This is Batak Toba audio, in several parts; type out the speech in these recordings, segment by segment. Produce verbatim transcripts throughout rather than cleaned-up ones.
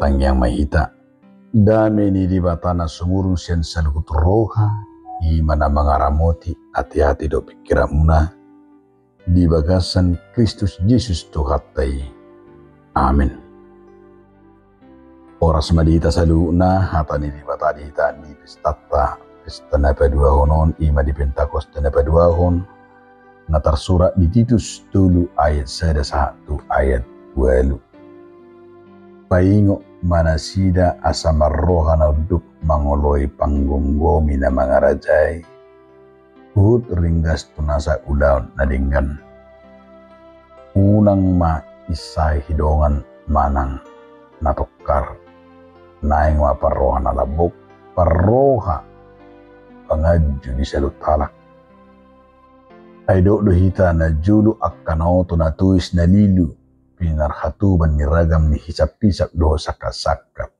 Tangiang ma hita. Dame ni Debata na sumurung sian saluhut roha, i ma na mangaramoti ateate dohot pingkiranmuna, di bagasan Kristus Jesus Tuhanta i. Amen. Horas ma di hita saluhutna. Hata ni Debata di hita di pestanta, pesta na paduahon on, i ma di Pentakosta na paduahon, na tarsurat di Titus tolu ayat sada sahat tu ayat ualu. Paingot ma nasida asa marroha na unduk mangoloi panggomgomi na mangarajai, huhut ringgas tu nasa ulaon na denggan. Unang ma insahi dongan manang na tongkar. Naeng ma parroha na lambok, parroha panganju di saluhut halak. Ai didok do hita, na jolo angka na oto na tois na lilu, pinarhatoban ni ragam ni hisaphisap dohot sangkapsangkap,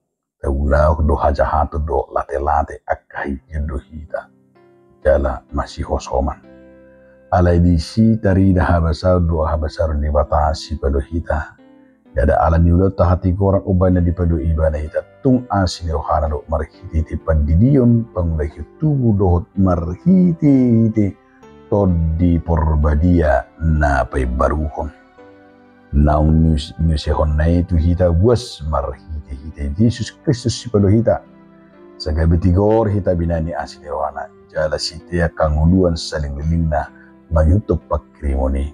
taulahon do hajahaton dohot latelate, angka hahihion do hita jala masihosoman. Alai disi tarida habasaon dohot habasaron ni Debata sipalua hita. Ndada ala ni ulaonta hatigoran umbahen na dipalua Ibana hita, tung asi ni rohana do marhitehite pandidion, pangulahion tubu dohot marhitehite Tondi Porbadia na paimbaruhon. Naung nius-, niusehonna i tu hita buas marhitehite Jesus Kristus sipalua hita. Asa gabe tigor hita binahen ni asi ni rohana, jala sitean hangoluan salelenglelengna mangihuthon pangkirimon i.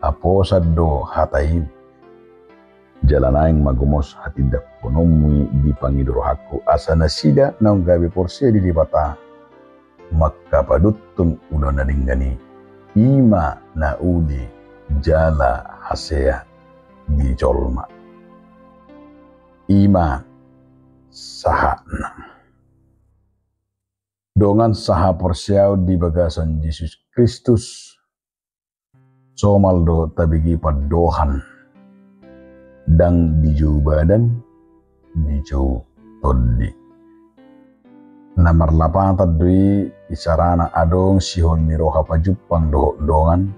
Haposan do hata i, jala naeng ma gomos hatindangkononmu i di pangido rohangku, asa nasida naung gabe porsea di Debata mangkapadothon ulaon na denggan i, i ma na uli jala hasea di jolma. I ma sahatna. Dongan sahaporseaon di bagasan Jesus Kristus, somal do tabege pandohan, ndang dijou badan, dijou tondi. Na marlapatan do i, isarana adong sihol ni roha pajumpang dohot dongan,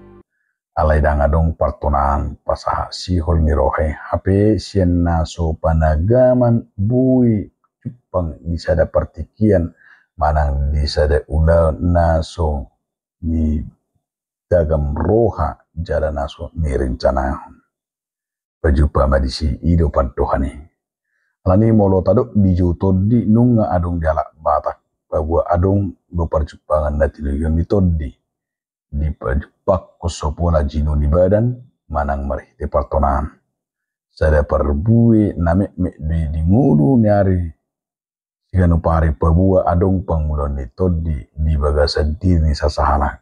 alai ndang adong partonaan pasahat sihol ni roha i, hape sian na so panagaman boi jumpang di sada partingkian manang di sada ulaon na so nidagam roha jala na so nirencanahon. Pajumpa ma disi, i do pandohan i. Alani molo tadok dijou tondi, nunga adong di halak Batak, paboa adong do parjumpangan na tinogihon ni tondi. Dipajumpangkon so pola jinou ni badan manang marhite partonaan. Sada parbue na metmet do i di ngolu ni ari siganup ari, paboa adong pangulaon ni tondi di bagasan diri ni sasahalak.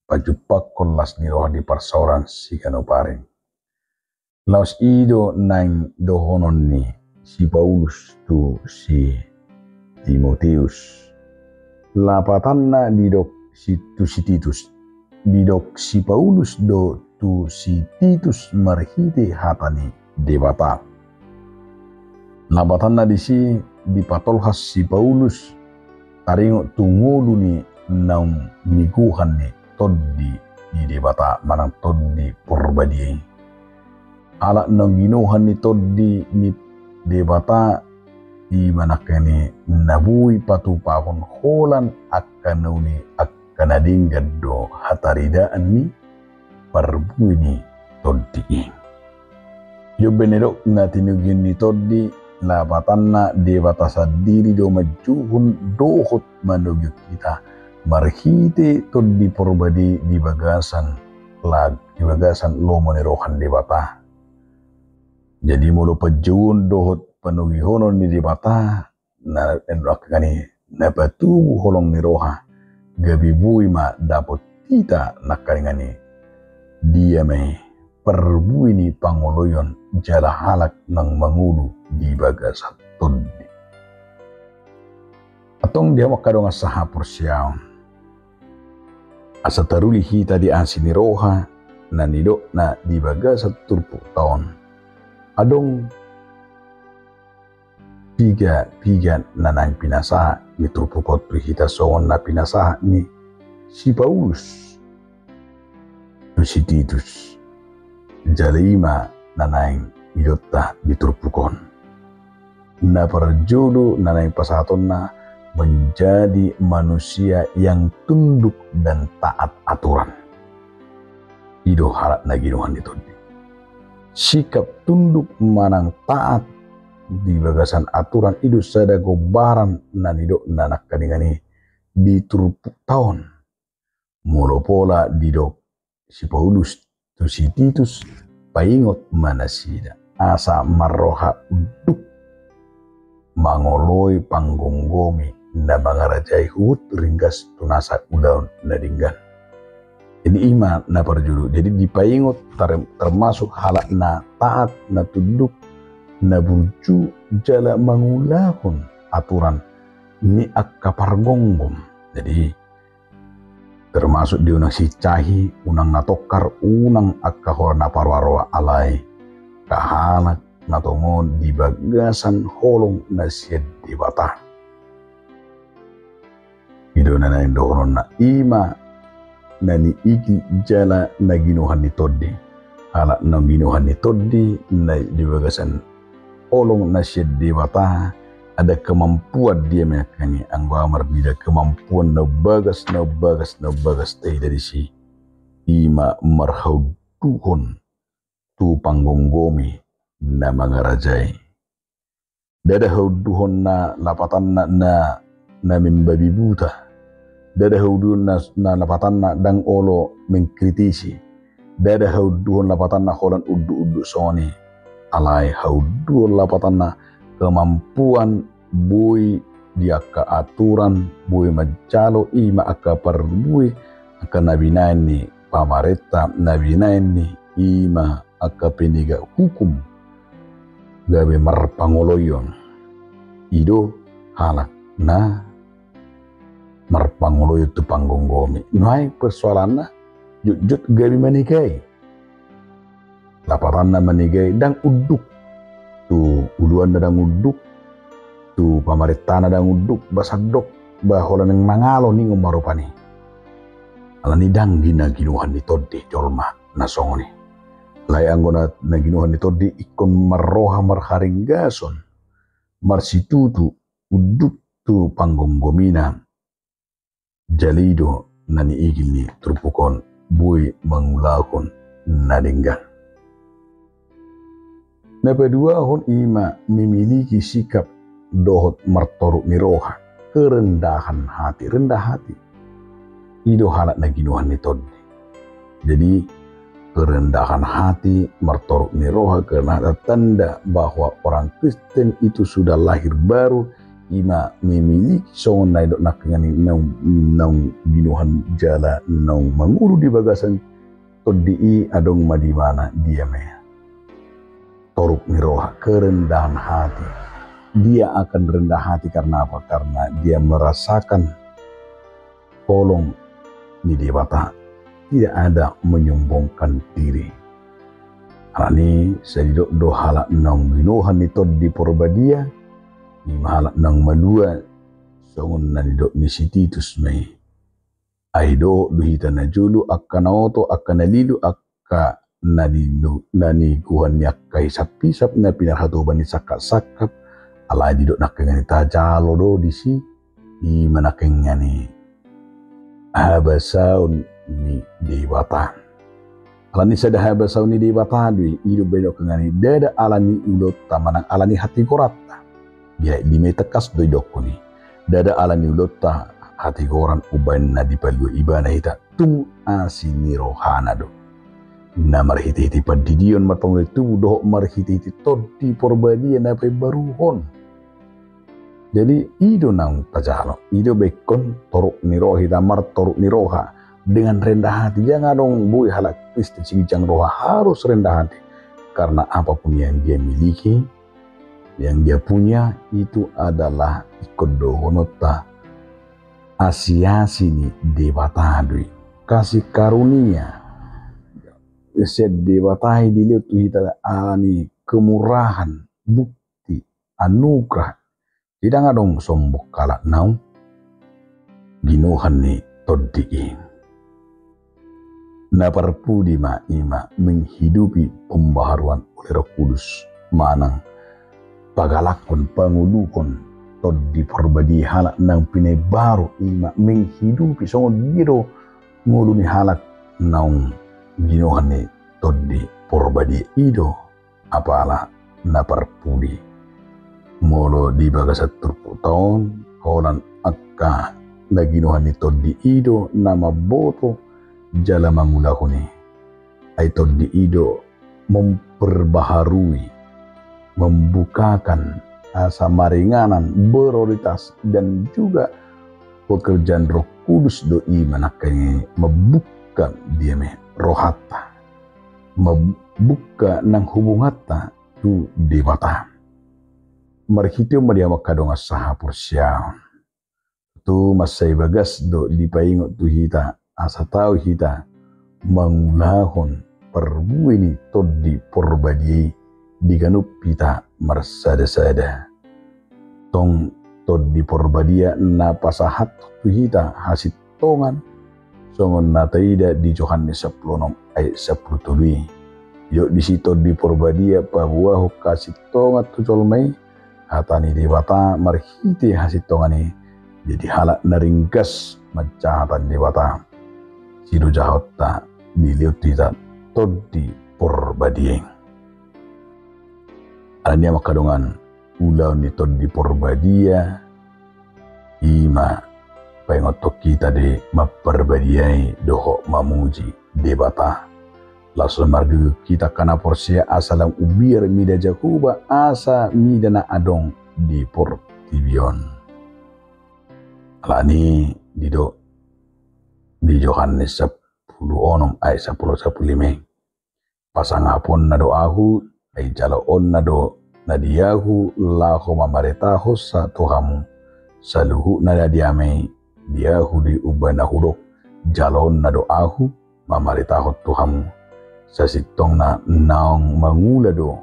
Pajumpangkon las ni roha di parsaoran siganup ari. Laos i do naeng dohonon ni si Paulus tu si Timoteus. Lapatanna didok si, tu si Titus. Didok si Paulus do tu si Titus marhite hata ni Debata. Lapatanna disi dipatolhas si Paulus taringot tu ngolu ni naung nigohan ni tondi ni Debata manang Tondi Porbadia i. Halak naung ginohan ni tondi ni Debata i ma nangkin i na boi patupahon holan angka na uli, angka na denggan do hataridaan ni parbue ni tondi i. Jombe na didok na tinogihon ni tondi, lapatanna Debata sandiri do manjouhon dohot manogihon hita marhite Tondi Porbadia i di bagasan la-, di bagasan lomo ni roha ni Debata. Jadi molo panjouon dohot panogihonon ni Debata, na, na, na patubu holong ni roha, gabe boi ma dapot hita nangkaningan i dia ma i parbue ni pangoloion jala halak naung mangolu di bagasan tondi. Antong di hamu angka dongan sahaporseaon, asa taruli hita di asi ni roha na nidokna di bagasan turpukta on. Adong piga-piga na naeng pinasahat ni turpuk on tu hita songon na pinasahat ni si Paulus tu si Titus. Jala i ma na naeng idaonta di turpuk on. Na parjolo na naeng pasahatonna, menjadi manusia yang tunduk dan taat aturan. I do halak na ginuhan ni tondi. Sikap tunduk manang taat di bagasan aturan i do sada gombaran na nidok na nangkaningan i di turpukta on. Molo pola didok si Paulus tu si Titus, paingot ma nasida asa marroha unduk mangoloi panggomgomi na mangarajai huhut ringgas tu nasa ulaon na denggan. Jadi i ma na parjolo. Jadi dipaingot tar-, termasuk halak na taat, na tunduk, na burju jala mangulahon aturan ni angka pargomgom. Jadi termasuk di unang sicahi, unang na tongkar, unang angka holan na paroaroa, alai angka halak na tongon di bagasan holong na sian Debata. I do na naeng dohononna, i ma na niigil jala na ginuhan ni tondi. Halak naung ginuhan ni tondi na di bagasan holong na sian Debata, ada kemampuan dia meyakini, anggo au marnida kemampuan na bagas, na bagas, na bagas taida disi. I ma marhaunduhon tu panggomgomi na mangarajai. Ndada haunduhon na lapatanna na, na membabi buta. Ndada haunduhon na, na lapatanna ndang olo mengkritisi. Ndada haunduhon lapatanna holan unduk-unduk songon i. Alai haunduhon lapatanna kemampuan boi di angka aturan, boi manjalo i ma angka parbue, angka na binaen ni pamarenta, na binaen ni i ma angka penegak hukum gabe marpangoloion. I do halak na marpangoloion tu panggomgomi. Nuaeng persoalanna, jotjot gabe manegai. Lapatanna manegai, ndang unduk tu uluanna, ndang unduk tu pamarentana, ndang unduk, ba sandok, ba holan naeng mangalo ningon ma rupani. Alani ndang di na ginuhan ni tondi jolma na songon i. Alai anggo na, na ginuhan ni tondi ingkon marroha marharinggason, marsitutu, unduk tu panggomgomina. Jala i do na niigil ni turpuk on, boi mangulahon na denggan. Na paduahon i ma memiliki sikap dohot martoruk ni roha, kerendahan hati, rendah hati. I do halak na ginuhan ni tondi. Jadi kerendahan hati, martoruk ni roha, karena ada tanda bahwa orang Kristen itu sudah lahir baru, i ma memiliki songon na nidok nangkaningan i naung, naung ginuhan jala naung mangolu di bagasan tondi i, adong ma di ibana dia ma i. Toruk ni roha, kerendahan hati. Dia akan rendah hati karena apa? Karena dia merasakan holong ni Debata, tidak ada menyombongkan diri. Alani i sai didok do halak naung ginuhan ni tondi Porbadia, i ma halak naung malua, songon na nidok ni si Titus ma i. Ai dohot do hita na jolo, angka na oto, angka na lilu, angka na di, na niguhan ni angka hisap-hisap, na pinarhatoban ni sangkap-sangkap, alai didok nangkaningan i tajalo do disi, i ma nangkaningan i habasaon ni Debata. Alani sada habasaon ni Debata do i, i do baen nangkaningan i, ndada alani ulaonta manang alani hatigoranta. Jadi lima i tangkas do idokkon i. Ndada alani ulaonta hatigoran umbaen na dipalua ibana hita, tung asi ni rohana do. Na marhite-hite pandidion, marpangoli tubu dohot marhite-hite tondi Porbadia na paimbaruhon. Jadi i do naung tajalo, i do baen ingkon toruk ni roha hita, martoruk ni roha dengan rendah hati. Jala adong boi halak Kristen siginjang roha, harus rendah hati. Karena apapun yang dia miliki, yang dia punya, itu adalah ingkon dohononta asi-asi ni Debata do i. Kasih karunia sian Debata i dilehon tu hita alani kemurahan, bukti, anugerah. Ndang adong sombong halak naung ginuhan ni tondi i. Na parpudi ma i ma menghidupi pembaharuan oleh Roh Kudus, manang pagalakhon, pangoluhon Tondi Porbadia i halak naung pinaimbaru, i ma menghidupi songon dia do ngolu ni halak naung ginohan ni Tondi Porbadia i do apala na parpudi. Molo di bagasan turpukta on, holan angka na ginohan ni tondi i do na mamboto jala mangulahon i. Ai tondi i do memperbaharui, membukakan, asa maringanan, prioritas, dan juga pekerjaan Roh Kudus do i ma nangkaningan i mambuka dia ma rohanta, mambuka nang hubunganta tu Debata. Marhite on ma di hamu angka dongan sahaporseaon, tu mansai bagas do dipaingot tu hita asa tau hita mangulahon parbue ni Tondi Porbadia i di ganup hita marsada-sada. Tong Tondi Porbadia na pasahat tu hita hasintongan, songon na taida di Johannes sampulu onom ayat sampulu tolu i. Didok disi Tondi Porbadia paboahon hasintongan tu jolma i, hata ni Debata marhite hasintongan i, jadi halak na ringgas manjaha hata ni Debata. Disi do jahonta dilehon tu hita Tondi Porbadia i. Alani i ma angka dongan, ulaon ni Tondi Porbadia i ma paingothon hita di mamparbadiai dohot mamuji Debata. Laos margogo hita angka na porsea asa lam umbiar mida Jahowa asa mida na adong di portibi on. Alani i didok di Johannes sampulu onom ayat sampulu, sampulu lima i. Pasangaponna do ahu, ai jaloonna do na di ahu laho mamaritahonsa tu hamu. Saluhutna na di Ama i di ahu do i umbahen na hudok, jaloonna do ahu mamaritahon tu hamu. Sasintongna naung mangula do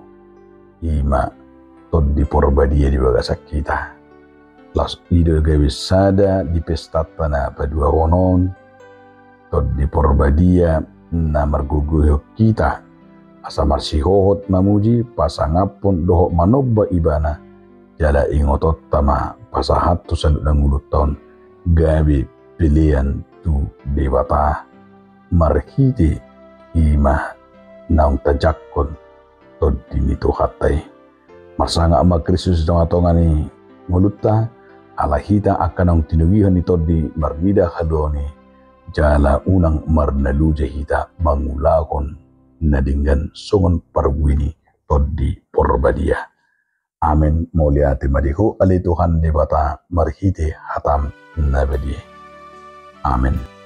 i ma Tondi Porbadia di bagasan hita. Laos i do gabe sada di pestanta na paduahon on, Tondi Porbadia na margogoihon hita asa marsihohot mamuji, pasangaphon dohot manomba Ibana. Jala ingotonta ma pasahat tu saluhut na ngolunta on gabe pelean tu Debata marhite i ma naung tajangkon Tondi ni Tuhanta i. Marsangap ma Kristus di tongatonga ni ngolunta, ala hita angka naung tinogihon ni Tondi marnida haluaon i, jala unang marnaloja hita mangulahon na denggan songon parbue ni Tondi Porbadia. Amen. Mauliate ma di Ho ale Tuhan Debata marhite hataM na badia i. Amen.